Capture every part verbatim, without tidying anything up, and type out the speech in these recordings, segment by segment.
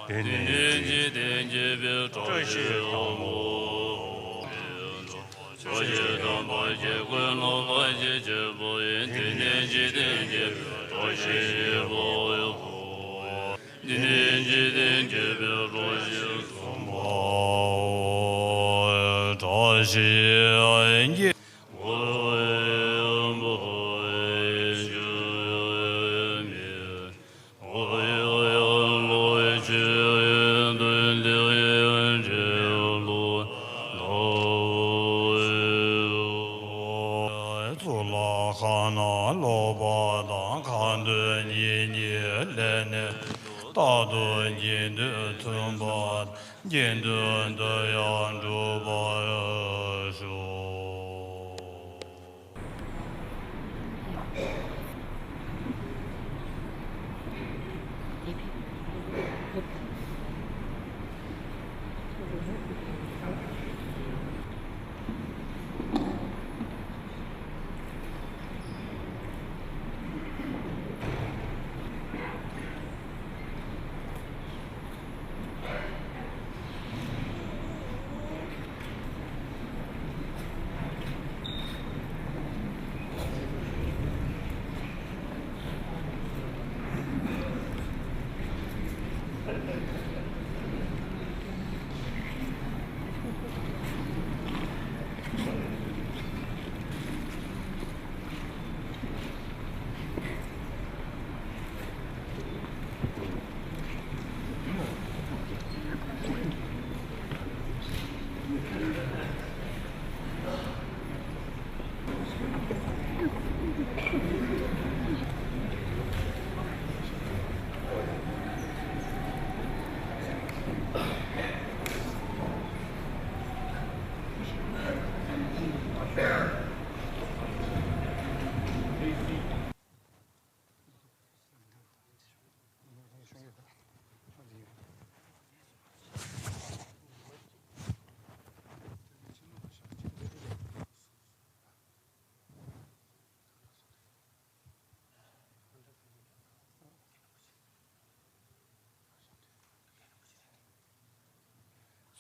དེ་ནས་འཇིག་རྟེན་གྱི་བཀྲ་ཤིས་དང་པོ། ཆོས་ཀྱི་དམ་པ་ཞིག་ཀུན་སློབ་པ་ཞིག་ཆེན་པོ་ཡིན། དེ་ནས་འཇིག་རྟེན་གྱི་བཀྲ་ཤིས་པོ། དེ་ནས་འཇིག་རྟེན་གྱི་བཀྲ་ཤིས་གསུམ་པ། བཀྲ་ཤིས་ཀྱི། གཙུག་ལག་ཁང་ནང་སློབ་པ་དང་ཁ་འདོན་གཉིས་གཉིས་ལས་ནས་རྟག་ཏུ་དགེ་འདུན་མཐུན་པ་དགེ་འདུན་དུ་ཡང་འགྲུབ་པར་ཤོག།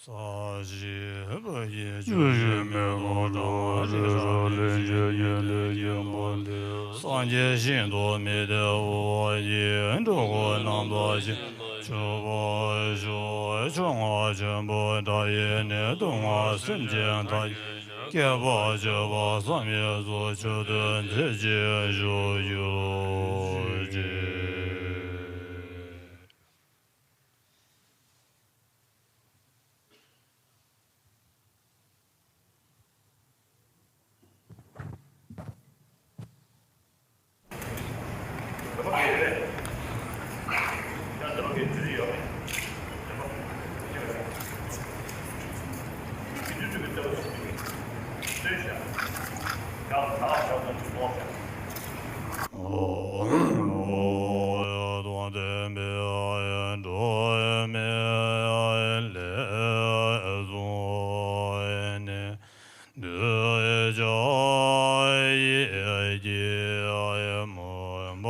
ས་གཞི་བ་ཡི་ཆུ་ཡི་མེ་ལོང་འགྲོ་བ་རི་རབ་གླིང་བཞི་ཡི་ལས་ཀྱི་མགོན་པོ་སངས་རྒྱས་ཤིན་ཏུ་མི་འདའ་བ་ཡི་འགྲོ་ཀུན་རྣམ་དག་ཅིང་གྲུབ་པར་ཤོག། ཕྱོགས་སྔ་ཆེན་པོ་དགྲ་ཡི་ནད། སྡུག་བསྔལ་སེམས་ཅན་མཐའ་ཡས། བསྐལ་པ་བཅུ་པ་བསམ་ཡས་སུ། ཆོས་དོན་མཛད་ཅིང་བཞུགས་གྱུར་ཅིག། གདུལ་བྱ་ཡི་གེ་མུན་པ་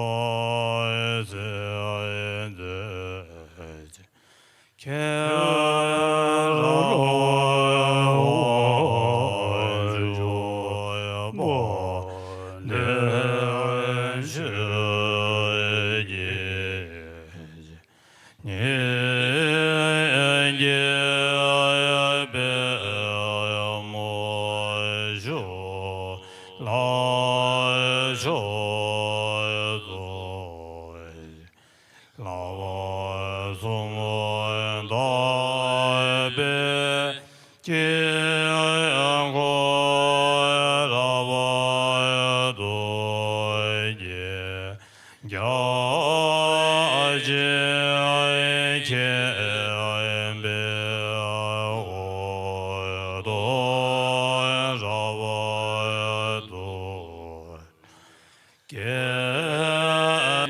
སེལ་མཛད་ཅིང་། མཁྱེན་རབ་དབང་ཕྱུག་དཔལ་ལྡན་ཆོས་ཀྱི། ཆོས་རྫོགས། ལག་པ་གསུམ་བརྡབས་པའི་དཀྱིལ་འཁོར་ལ་བར་དུ་བརྒྱན། རྒྱ་ཆེན་མཁྱེན་པའི་འོད་སྟོང་རབ་ཏུ་བརྒྱན།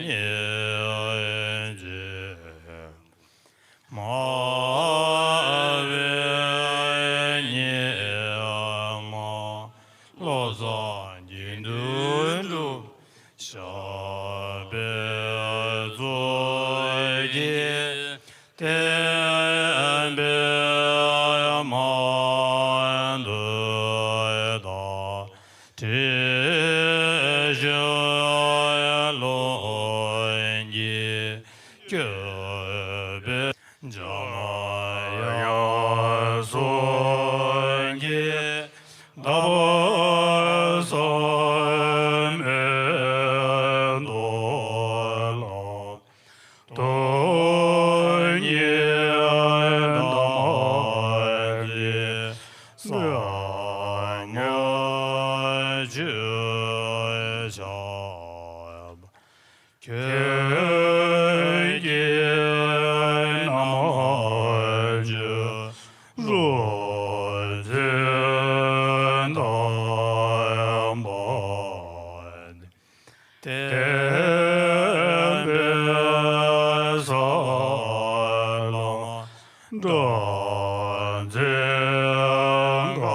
ཉིན་བྱེད་སྨྲ་བའི་སྙེ་མ། བློ་བཟང་དགེ་འདུན་གྲུབ། ཞབས་པད་གཙུག་གི་བསྟན་པའི་རྨང་རྡོ་དང་། དྲི་ཞིམ་རླུང་གིས་བསྐྱོད་པའི་འཇམ་དབྱངས་གསུང་གི་ཟླ་བ་བསམ་མེད་མདོ་ལ། སྟོང་ཉིད་གདམས་པའི་ཟབ་མོའི་ཆོས་ཁྱབ། ཁྱོད་ཀྱི་རྣམ་འཕྲུལ་རོལ་རྩེད་གདམས་པ། བསྟན་པའི་ས་ལ་སྒྲ་འཛིན་ག་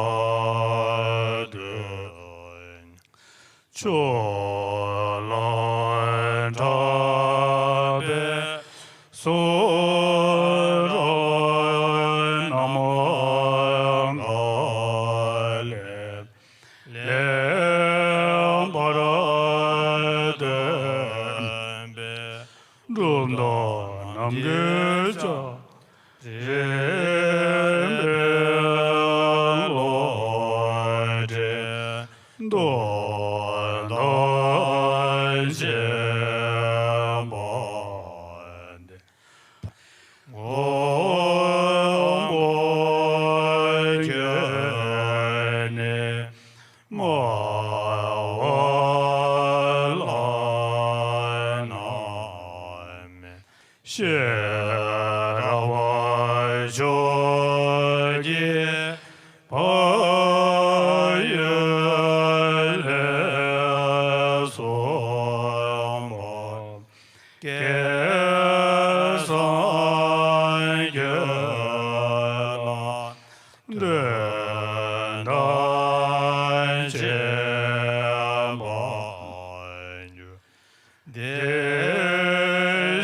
དུས། ཆོས་ལ་གྲགས་པའི་གསུང་རབ་རྣམ་འགའ་ལས། ལེགས་པར་སྟོན་པའི་གྲུབ་མཐའ་རྣམ་འགྲེལ་བཅས། རིམ་པས་བློ་གྲོས་མདོ་དང་བཅས་པ་འདི། མགོན་པོ་ཁྱོད་ནི་སྨྲ་བ་ལ་ནི་མེད། ཤེས་རབ་མཆོག་གི་ཕ་ཡུལ་ལས་གསུངས་པ། སྐལ་བཟང་ཁྱོད་ལ་འདོན་དང་བཅས་པར་འགྱུར། བདེ་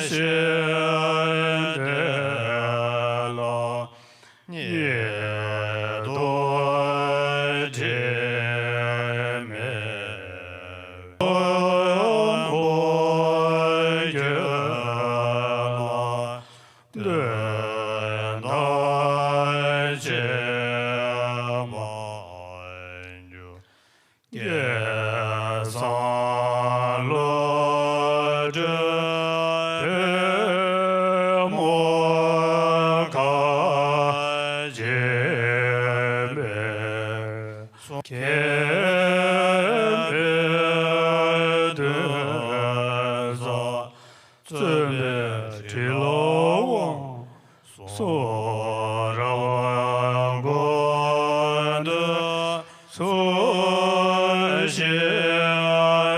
གཤེགས་བདེ་ལ་ཉེ་དུ་འབྲལ་མེད། མགོན་པོ་ཁྱོད་ལ་འདོན་དང་བཅས་པར་འགྱུར། སྐལ་བཟང་བློ་གྲོས་པད་མོ་ཁ་འབྱེད་པའི། མཁྱེན་པའི་གདུལ་བྱ་བརྩོན་པའི་ཁྲི་ལ་དབང་། གསུང་རབ་ཀུན་ཏུ་འཚོ་ཞིང་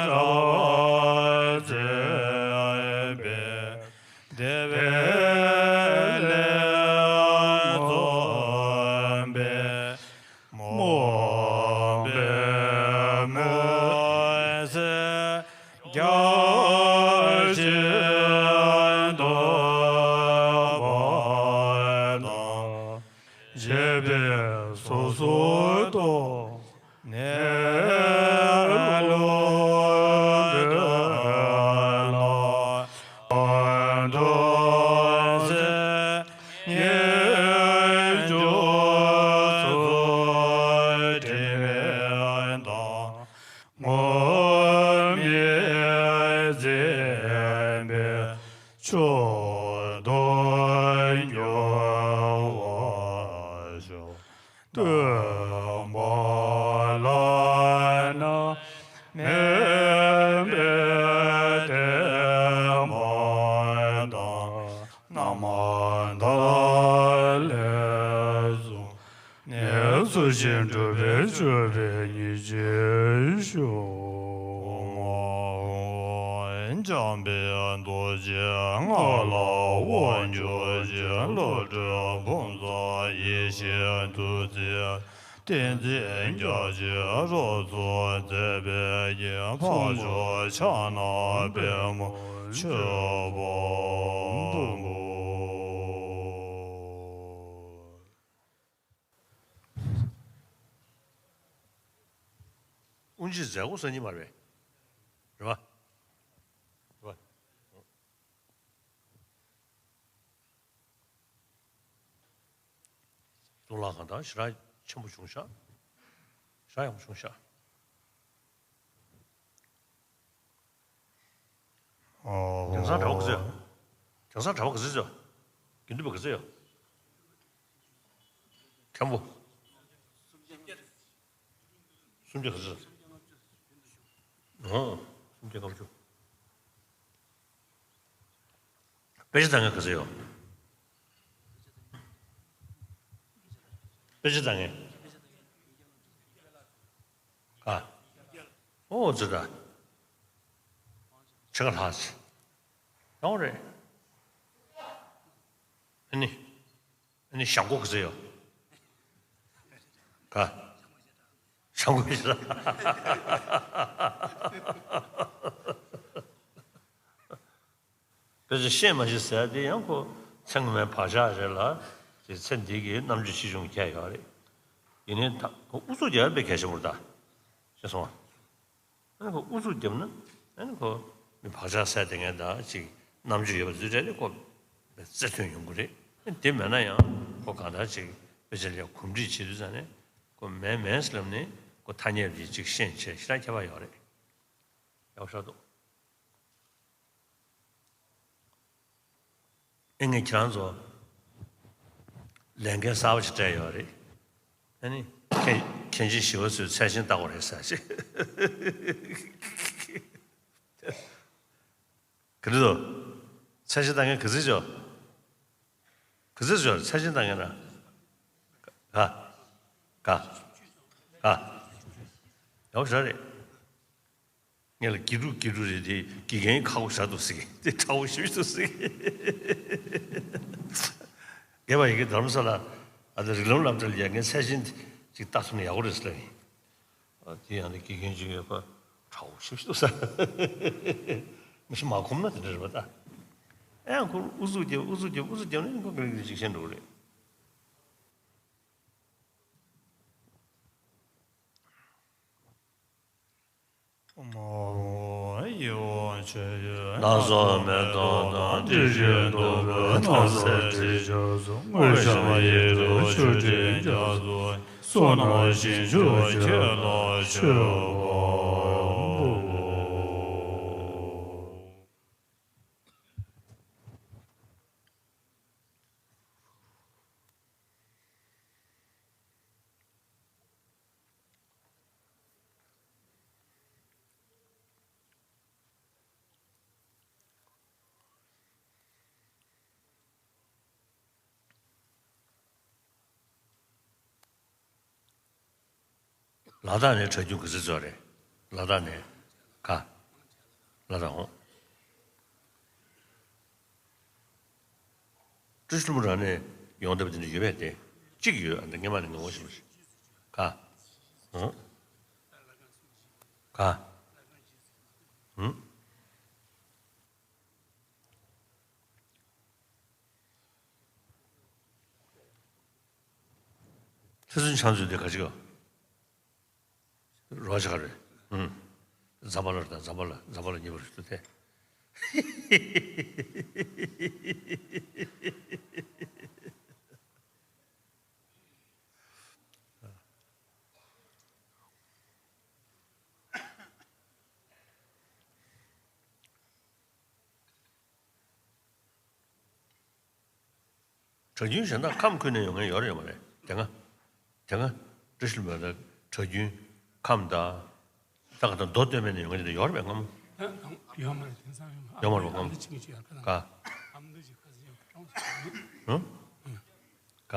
རབ་བརྩེགས་པའི། བདེ་བའི་ལས་རྩོམ་པའི། རྨོངས་པའི་མུན་སེལ་རྒྱ་ཆེན་སྟོན་པ་དང་། བཞད་པའི་སོ་སོར་རྟོག་གནས་ལུགས་འདི་ལ། ཀུན་ཏུ་སེམས་ཉིད་འཇོག་ཚུལ་དྲན་པའི་མདངས། མི་འཛིན་པའི་མཆོག་ཏུ་འགྱུར་བར་ཤོག། སྟོན་པ་བླ་ན་མེད་པའི་བདེ་བ་དང་། རྣམ་དག་ལས་བྱུང་ནས་ཚུལ་བཞིན་སྒྲུབ་པའི་སྤྱོད་པའི་སྙིང་རྗེ་ཤོག། འཇམ་པའི་རྡོ་རྗེ་ལྔ་ལ་དབང་བསྒྱུར་ཅིང་། བློ་གྲོས་ཕུན་ཚོགས་ཡེ་ཤེས་བདུད་རྩིའི་ཏིང་འཛིན་རྒྱ་ཆེན་རབ་ཏུ་མཛད་པའི་ཕྱིར། འཕགས་མཆོག་ཕྱག་ན་པདྨོ་མཆོད་པར་འབུལ། དབུ་འབྱེད་མཛད་སྒོ་སང་ཉིན་མ་རེད་པས། རེད་པ། རེད་པ། གཙུག་ལག་ཁང་དང་ཞེ་དྲག་ཆེན་པོ་བྱུང་ཤག། ཞེ་དྲག་ཡག་པོ་བྱུང་ཤག། ཨོ། དེང་སང་གྲྭ་པ་ག་ཚོད་ཡོད། དེང་སང་གྲྭ་པ་ག་ཚོད་ཡོད། དགེ་འདུན་པ་ག་ཚོད་ཡོད། མཁན་པོ། སུམ་བརྒྱ་ག་ཚོད། ཨོ། སུམ་བརྒྱ་ལྔ་བཅུ། དཔེ་ཆ་ལྟ་མཁན་ག་ཚོད་ཡོད། དཔེ་ཆ་ལྟ་མཁན། ག། ཨོ་ཙི་ད། ཕྱེད་ཀ་ལྷག་ཅིག་ཡོང་རེད། ཨ་ནི། ཨ་ནི་ཞང་གོ་ག་ཚོད་ཡོད། ག། ཞང་གོ་ཞེ་དྲག། དཔེ་ཆ་ཤེས་མ་ཤེས་ཟེར་དེ་ཡང་ཁོ་ཚེ་སྔོན་མའི་བག་ཆགས་རེད་ལ། དེ་ཚེ་འདི་གི་རྣམ་དཔྱོད་ཆེ་ཆུང་ཁྱད་ཡོད་རེད། ཡིན་ནའི་ད་ཁོ་ཨུ་ཚུགས་རྒྱག་ཡ་དཔེ་གལ་ཆེན་པོ་རེད་ད། ཤེས་སོང་ཨ། ཨ་ནི་ཁོ་ཨུ་ཚུགས་བརྒྱབ་ན། ཨ་ནི་ཁོ་མི་བག་ཆགས་སད་དེ་ངས་ད་ཅིག་རྣམ་དཔྱོད་ཡོད་པ་ཚོའི་གྲས་ནས་ཁོ་རྩེ་ཐོན་ཡོང་གི་རེད། ཨ་ནི་དེ་མེད་ན་ཡང་ཁོ་གང་ལྟར་ཅིག་དཔེ་ཆ་ལ་གོམས་འདྲིས་བྱེད་དུས་ཙང་ནས་ཁོ་མེད་མེད་ཟེར་ལབ་ནས་ཁོ་ཐ་སྙད་རིགས་ཅིག་ཤེས་བྱས་ཞེ་དྲག་ཁྱད་པར་ཡོད་རེད། ཡག་པོ་ཤར་འདུག། ཨེ་ངས་ཁྱེད་རང་ཚོ་ལས་འགན་གསར་པ་ཞིག་སྤྲད་ཡོད་རེད། ཨ་ནི་མཁན་མཁན་ཆེན་ཞི་བ་འཚོས་ཚད་ཆེན་བལྟ་དགོས་རེད་ཟེར་ཞིག། ག་འདྲ་འདུག། ཚད་ཆེན་བལྟ་མཁན་ག་ཚོད་ཡོད། ག་ཚོད་ཡོད་ཚད་ཆེན་བལྟ་མཁན་ན། ག། ག། ག། ཡག་པོ་ཞེ་དྲག་རེད། ངས་ལ་དགེ་ཕྲུག་དགེ་ཕྲུག་རེད་དེ་དགེ་རྒན་ཁག་པོ་ཞེ་དྲག་འདུག་ཟེར་གི་དེ་ཁག་པོ་ཞེ་པོ་ཞིག་འདུག་ཟེར་གི། རྒན་པ་ཡི་གེ་རྡ་རམ་ས་ལ་ཨ་ད་རིགས་ལམ་སློབ་གྲྭ་ལ་ཡ་ངས་ཚད་ཆེན་ཅིག་ལྟ་ཐུབ་ན་ཡག་པོ་རེད་ཟེར་ལབ་ཡིན། ཨ་དེ་ཡང་ནི་དགེ་རྒན་ཅིག་ཡོད་པ་ཁག་པོ་ཞེ་པོ་ཞིག་འདུག་ཟེར། མི་ཤི་མ་ཁོམ་ན་དེ་འདྲ་རེད་པ་ད། ཨ་ཡང་ཁོ་ཨུ་ཚུགས་རྒྱབ་ཨུ་ཚུགས་རྒྱབ་ཨུ་ཚུགས་རྒྱབ་ནས་ཁོ་ག་རེ་ག་རེ་ཅིག་ཤེས་འགྲོ་གི་རེད། ལྷག་བསམ་མེ་ཏོག་དང་དྲི་ཞིམ་ཏོག་པོའི་སྣང་གསལ་དྲི་ཆབ་སོགས། དངོས་བཤམས་ཡིད་དུ་ཆུ་སྤྲིན་རྒྱ་མཚོ། བསོད་ནམས་ཞིང་མཆོག་ཁྱེད་ལ་མཆོད་པར་འབུལ། ལ་དྭགས་ནས་གྲྭ་རྒྱུན་ག་ཚོད་ཚོད་རེད། ལ་དྭགས་ནས། ག། ལ་དྭགས་འོང་། ཀྲུ་ཤུལ་མུ་ར་ནས་ཡོང་བསྡད་པ་དེ་འདྲ་ཡོད་པས་ཏེ། གཅིག་ཡོད་ཨ་འདི་སྔས་མ་ནས་ངོ་ཤེས་པ་ཞིག། ག། འོང་། ག། འོང་། ཚེ་བཙུན་ཕྱག་མཛོད་དེ་ག་ཅིག་ཡོད། རོ་ཆ་ག་རེད། ཨུམ། ཛམ་བྷ་ལ་རེད་ད་ཛམ་བྷ་ལ་ཛམ་བྷ་ལ་གཉིས་པ་རེད་ཏེ། གྲྭ་རྒྱུན་གཞན་དག་ཁམས་ཁུལ་ནས་ཡོང་མཁན་ཡོད་རེད་ཡོད་མ་རེད། དེ་སྔ་དེ་སྔ་བཀྲ་ཤིས་ལྷུན་པོ་ལ་གྲྭ་རྒྱུན་ཁམས་དང་། ད་ག་ད་མདོ་སྟོད་སྨད་ནས་ཡོང་མཁན་དེ་ཡོད་རེད་པས་སྔ་མོ། ད་གང་ཡོད་མ་རེད། དེང་སང་ཡོད་མ་ཡོད་མ་རེད་པས་སྔ་མོ། ཨ་མདོ་ཅིག་ཁ་སང་ཡོད་ཁ་སང་། ཨ་མདོ་ཅིག་ཁ་སང་ཡོད་ཀྲོང་ཞིག་ཡོད། ཧུམ། ག་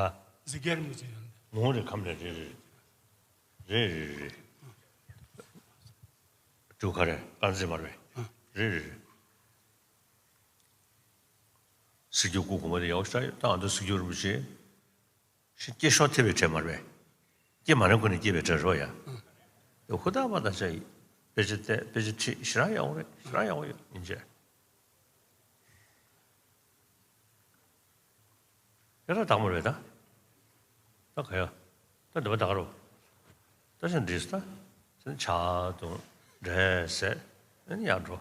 གཟིག་རྒྱལ་རིན་པོ་ཆེ་ཡོད། ངོ་རེད། ཁམས་ནས་རེད་རེད་རེད་རེད་རེད་རེད། འབྲུག་ག་རེ་དཀར་མཛེས་མ་རེད་པས། རེད་རེད་རེད། གཟིག་རྒྱལ་སྐུ་གོང་མ་དེ་ཡག་པོ་ཞེ་དྲག་ཡོད། ད་ང་ཚོ་གཟིག་རྒྱལ་རིན་པོ་ཆེ་ཞེ་སྐྱེས་ཤོར་ཐེབས་པའི་གྲས་མ་རེད་པས། སྐྱེས་མ་རན་ཁོ་ནས་སྐྱེས་པའི་གྲས་རེད་ཡ། དེ་ཧུར་ཐག་པ་ད་ཆ་ཡིན། དཔེ་ཆ་བལྟས། དཔེ་ཆ་ཁྲིད། ཞེ་དྲག་ཡག་པོ་རེད། ཞེ་དྲག་ཡག་པོ་ཡོད་ཡིན་ཆེ། ཡ་ད་དྭགས་མོ་རེད་ད། ད་ག་ཡ། ད་འདི་པ་ད་ག་རོ། ད་ཆ་འདྲིས་ད། ཆ་དང་འདྲེས་ཟེར། ཨ་ནི་ཡར་འགྲོ།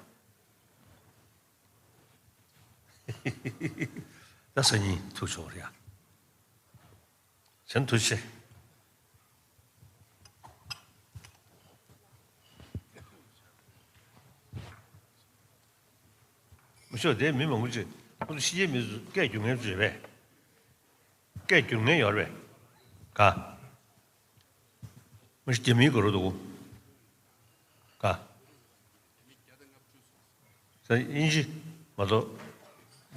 ད་སང་ཉིན་ཐུག་ཆོག་རེད་ཡ། གཞན་ཐུགས་རྗེ་ཆེ། མི་ཤོག་དེ་མི་མང་པོ་ཅིག་ཁོ་ཚོ་ཕྱི་རྒྱལ་མི་ཚོ་སྐད་སྒྱུར་མཁན་ཚོ་ཡོད་པས། སྐད་སྒྱུར་མཁན་ཡོད་རེད་པས། ག་མི་ཤོག་རྒྱ་མིའི་སྐད་རོ་འདུག་ག་ས་དབྱིན་ཇི་མ་གཏོགས།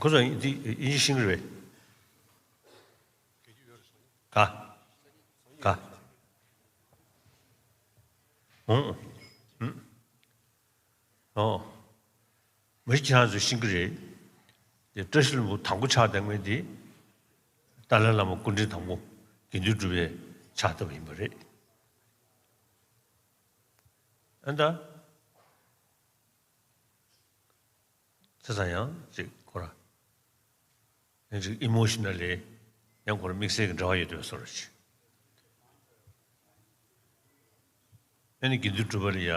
ཁོ་ཚོ་དབྱིན་ཇི་ཤེས་ཀྱི་རེད་པས། ག་ག་ཨོ། ཨོ། མི་ཁྱེད་རང་ཚོས་ཤེས་ཀྱི་རེད། དེ་བཀྲ་ཤིས་ལྷུན་པོ་དང་པོ་ཕྱག་བཏབ་མཁན་དེ། ཏཱ་ལའི་བླ་མ་སྐུ་ཕྲེང་དང་པོ་དགེ་འདུན་གྲུབ་པས་ཕྱག་བཏབ་པ་ཡིན་པ་རེད། ཨ་ད། བྱས་ཙང་ཡང་ཅིག་ཁོ་ར། ཡང་ཅིག་ཨི་མོ་ཤི་ན་ལི་ཡང་ཁོ་ར་དམིགས་བསལ་གྱི་འབྲེལ་བ་ཡོད་དུས་བཟོ་འདྲ་ཅིག་ཨ་ནི་དགེ་འདུན་གྲུབ་པ་ལ་ཡ།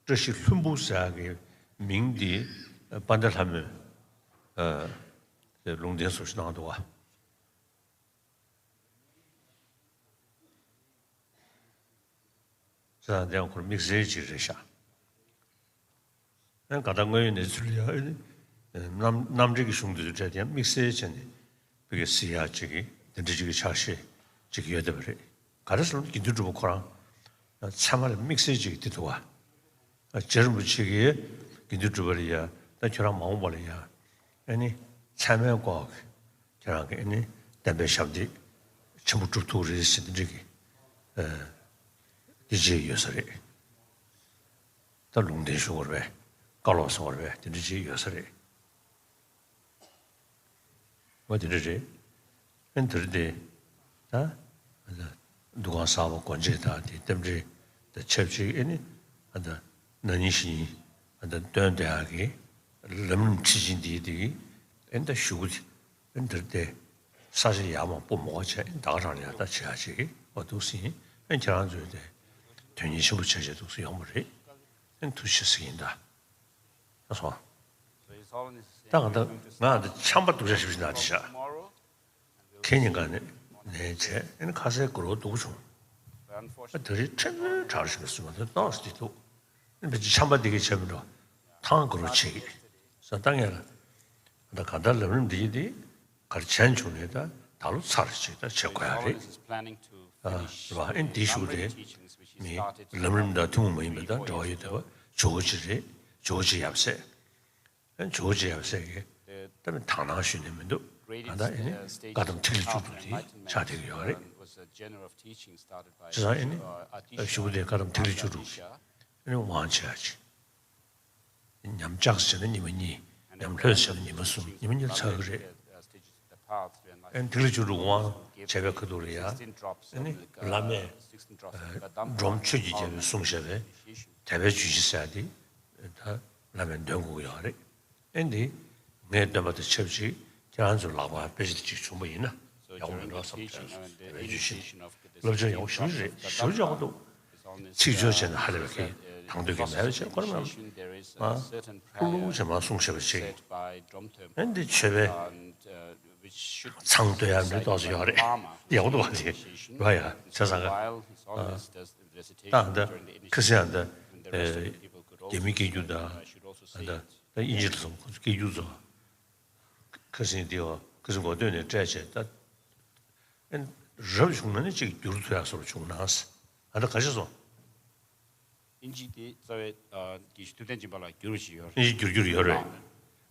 བཀྲ་ཤིས་ལྷུན་པོ་ཟེར་ཡག་གི་མིང་འདི་དཔལ་ལྡན་ལྷ་མོས་ཨ་ལུང་བསྟན་བཟོ་ཞིག་གནང་འདུག་ག་ཟེར་ཡང་ཁོ་ར་དམིགས་བསལ་ཅིག་རེད་ཤག་ཨ་ནི་ག་ད་དངོས་ཡོད་གནས་ཚུལ་ལ་ཡང་ཨ་ནི་རྣམ་རྣམ་འགྲེལ་གྱི་གཞུང་དེ་ཚོ་སྤྲད་དེ་ཡང་དམིགས་བསལ་བྱས་ནས་ཕ་གི་གཟིགས་ཡག་ཅིག་གི་དེ་འདྲ་ཅིག་གི་ཕྱག་བཞེས་ཅིག་ཡོད་བསྡད་པ་རེད། ག་རེ་ཟེར་ན་དགེ་འདུན་གྲུབ་པ་ཁོ་རང་ཚད་མ་ལ་དམིགས་བསལ་ཅིག་དེ་འདུག་ག་རྗེ་རིན་པོ་ཆེ་གིས་དགེ་འདུན་གྲུབ་པ་ལ་ཡ། ད་ཁྱོད་རང་མ་འོངས་པ་ལ་ཡ། ཨ་ནི་ཚད་མའི་སྐོར་གྱི་ཁྱེད་རང་གིས་ཨ་ནི་བསྟན་པའི་ཞབས་འདེགས་ཆེན་པོ་སྒྲུབ་ཐུབ་རེད་ཟེར་འདི་འདྲ་གི་ཨ་འདི་བྱས་ཡོད་ས་རེད། ད་ལུང་བསྟན་ཞུ་དགོས་རེད་པས། བཀའ་སློབ་གསུང་དགོས་རེད་པས། དེ་འདྲ་བྱས་ཡོད་ས་རེད། འོ་དེ་འདྲ་རེད། ཨ་ནི་དེ་རིང་དེ་ད་འདུ་ཁང་གསར་པ་སྒོ་འབྱེད་དང་དེ་རྟེན་འབྲེལ་དང་ཆབས་ཅིག་ཨ་ནི་ཨ་ད་ན་ནིང་གཞེས་ནིང་ཨ་ད་སྟོན་བསྡད་ཡག་གི་ལམ་རིམ་ཁྲིད་ཆེན་འདིའི་དེ་གི་ཨ་ནི་ད་ཞུ་གི་ཨ་ནི་དེ་རིང་དེ་ས་ཆ་ཡར་མར་སྤོ་མ་དགོས་བྱས་ཨ་ནི་ད་ག་རང་ལ་ཡང་ད་བྱེད་ཡག་ཅིག་གི་འོ་འདུག་སེ་ཡིན། ཨ་ནི་ཁྱེད་རང་ཚོས་དེ་དོན་གཉེར་ཆེན་པོ་བྱས་བྱས་འདུག་སེ་ཡོང་བ་རེད། ཨ་ནི་ཐུགས་རྗེ་ཆེ་ཟེར་གི་ཡིན་ད། ལགས་སོ། ད་ང་ད་ང་ད་ཆམ་པ་སྡུག་ཅག་ཞིག་ན་དེ་ཤག་ཁེ་ཉིན་ག་ནས་ནས་བྱས་ཨ་ནི་ཁ་ཟས་གུ་རུ་སྡུག་བྱུང་། ཨ་དེ་རིང་ཕྲན་བུ་དྲག་ཞིག་ལ་སུ་མ་ཐོན་ཏོག་ཙམ་དེ་འདུག་ཨ་ནི་ཆམ་པ་འདི་གས་བྱས་མི་འགྲོ། ཐང་གུ་རུ་བྱེད་ཀྱི་ས་ད་ངས་ལ་ད་ག་ད་ལམ་རིམ་འདི་ཡིན་དེ། གར་བྱས་བྱུང་ནས་ད་ད་ལོ་ཚར་ཅིག་ད་བྱེད་དགོས་ཡ་རེད། ཨ་རེད་བ། ཨེ་འདི་ཞུ་དེ་མི་ལམ་རིམ་དང་ཐུན་མོང་མ་ཡིན་པ་དང་འབྲེལ་བ་ཡོད་དེ་བ་ཇོ་བོ་རྗེ་རེད། ཇོ་བོ་རྗེ་ཡབ་སྲས། ཨེ་ཇོ་བོ་རྗེ་ཡབ་སྲས་ཀྱི་ད་མི་དག་སྣང་ཞུས་ནས་མི་འདུག་གང་ལྟར་ཨེ་ནི་བཀའ་གདམས་ཐིག་ལེ་བཅུ་དྲུག་དེ་ཆགས་བསྡད་ཀྱི་ཡོད་རེད། བྱས་ཙང་ཨེ་ནི་ཞུ་དེ་བཀའ་གདམས་ཐིག་ལེ་བཅུ་དྲུག་ཨེ་ནི་དབང་ཆེ་བ་ཅིག་ཉམས་ཆག་བྱས་ན་ཉི་མ་གཉིས། ཉམས་ལྷོད་བྱས་ན་ཉི་མ་གསུམ། ཉི་མ་གཉིས་ཚར་གི་རེད། ཨ་ནི་ཐིག་ལེ་བཅུ་དྲུག་དབང་བྱས་པའི་ཁ་ཐུག་ལ་ཡ། ཨ་ནི་བླ་མས་སྒྲོམ་ཆོས་ཀྱི་རྒྱལ་པོས་གསུངས་བཞག་པའི་དད་པའི་བརྗོད་གཞི་ཟེར་ཡ་དེ་ད་བླ་མས་འདོན་དགོས་ཀྱི་ཡོད་རེད། ཨ་ནི་ངས་འདོན་པ་དང་ཆབས་ཅིག་ཁྱེད་རང་ཚོའི་ལག་པར་དཔེ་ཆ་དེ་གཅིག་བྱུང་བ་ཡིན་ན་ཡག་པོ་མེད་འགྲོ་བསམ་བྱས་སོང་། དེ་བས་རྒྱུ་ཤིན་ཏུ་བསླབ་བྱ་ཡག་པོ་ཞེ་པོ་ཅིག་རེད། ཞེ་པོ་ཅིག་ཡག་པོ་འདུག་ཚིག་སྦྱོར་བྱས་ན་ཧ་ལས་པའི་གི་དང་དོད་ཀྱི་མེད་པ་བྱས། ཁོ་རང་ང་ལྷུག་ལྷུག་བྱས་མར་གསུངས་བཞག་པ་ཅིག་ཨ་ནི་འདི་ཆོས་པའི་མཚང་བཏོད་ཡ་འདི་ཏོག་ཙམ་ཡོད་རེད། ཡག་པོ་འདུག་བ། དེ་རོ་ཡ་བྱས་ཙང་ག་ད་ད་ཁ་སང་ད་རྒྱ་མི་སྐད་སྒྱུར་ད་ད་དབྱིན་ཇི་ལ་སོང་ཁོ་ཚོ་སྐད་སྒྱུར་ཚོ། ཁ་སང་དེ་བ་ཁ་ ཀི་སི་མགོ་སྟོད་ནས་སྤྲད་བྱས་ད། ཨེ། རབ་བྱུང་ན་ནི་གཅིག་བསྒྱུར་ཐུབ་ཡག་བཟོ་འདྲ་བྱུང་ན། ཨ་ད་ག་ཞིག་སོང་། ཨིན་ཇི་དེ་རྩ་བའི་ཨ་དགེ་བཤེས་ཐུབ་བསྟན་སྦྱིན་པ་ལགས་བསྒྱུར་བ་ཞིག་ཡོད་རེད། ཨིན་ཇི་བསྒྱུར་རྒྱུ་ཡོད་རེད། ཨ།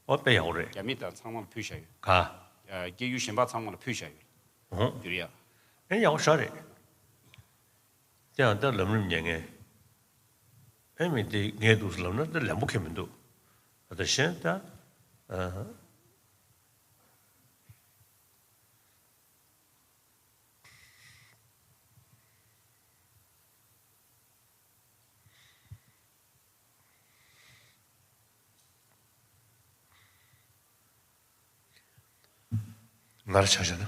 ཨོ་དཔེ་ཡག་པོ་རེད། རྒྱ་མི་དང་ཚང་མ་ལ་ཕུལ་བཞག་ཡོད། ག་ཨ་སྐད་ཡིག་གཞན་པ་ཚང་མ་ལ་ཕུལ་བཞག་ཡོད། ཨོ། བསྒྱུར་ཡག་ཨེ་ཡག་པོ་ཞེ་དྲག་རེད། དེ་ཡང་ད་ལམ་རིམ་ཉན་མཁན། ཨེ་མི་དེ་ངས་འདུག་ལབ་ན་ད་ལན་པོ་ཁེལ་མི་འདུག་ད་གཞན་ད། ཨ། ང་ལ་ཆ་བཞག་ན།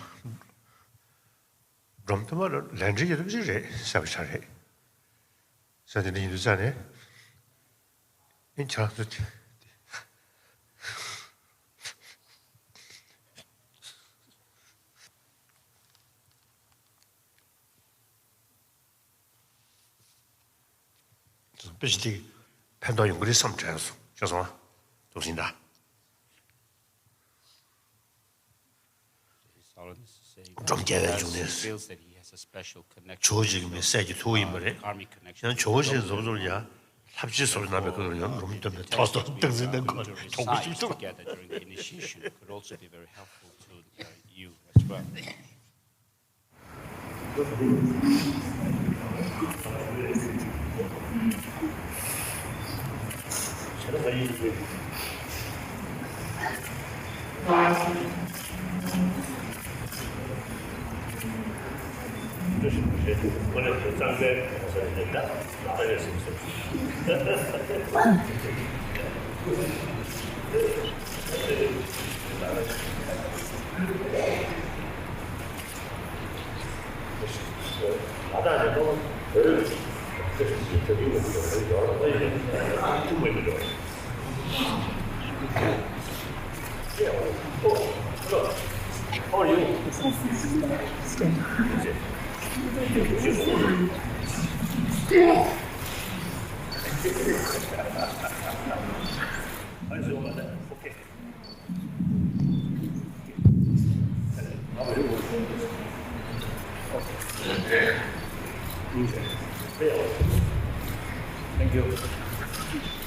སྒྲོམ་ཐོག་མ་ལ་ལན་འདྲི་ཡོད་པ་ཞིག་རེད་ཟེར་བ་ཆགས་རེད། ས་དེ་འདྲ་ཡིན་དུས་ཙང་ནས། ཨིན་ཆགས་ཚུལ་དེ། དཔེ་ཆ་དེ་ཕན་ཐོགས་ཡོང་གི་རེད་བསམ་དྲན་སོང་། ཤེས་སོང་ཨ། ཐུགས་ཟིན་ད། སྒྲོམ་རྒྱལ་བའི་འབྱུང་གནས། ཇོ་བོ་རྗེ་གི་མི་སྲས་ཀྱི་ཐུ་བོ་ཡིན་པ་རེད། ཡང་ཇོ་བོ་རྗེ་རྫོགས་རྫོགས་ཡང་ལྷ་བཅས་སོགས་གནང་བའི་སྐབས་ལ་ཡང་སྒྲོམ་སྟོན་པའི་ཐོག་སོ་སྟངས་འཛིན་དང་གོ་གྲོགས་པོ་ཞིག་ཐུག Thank you.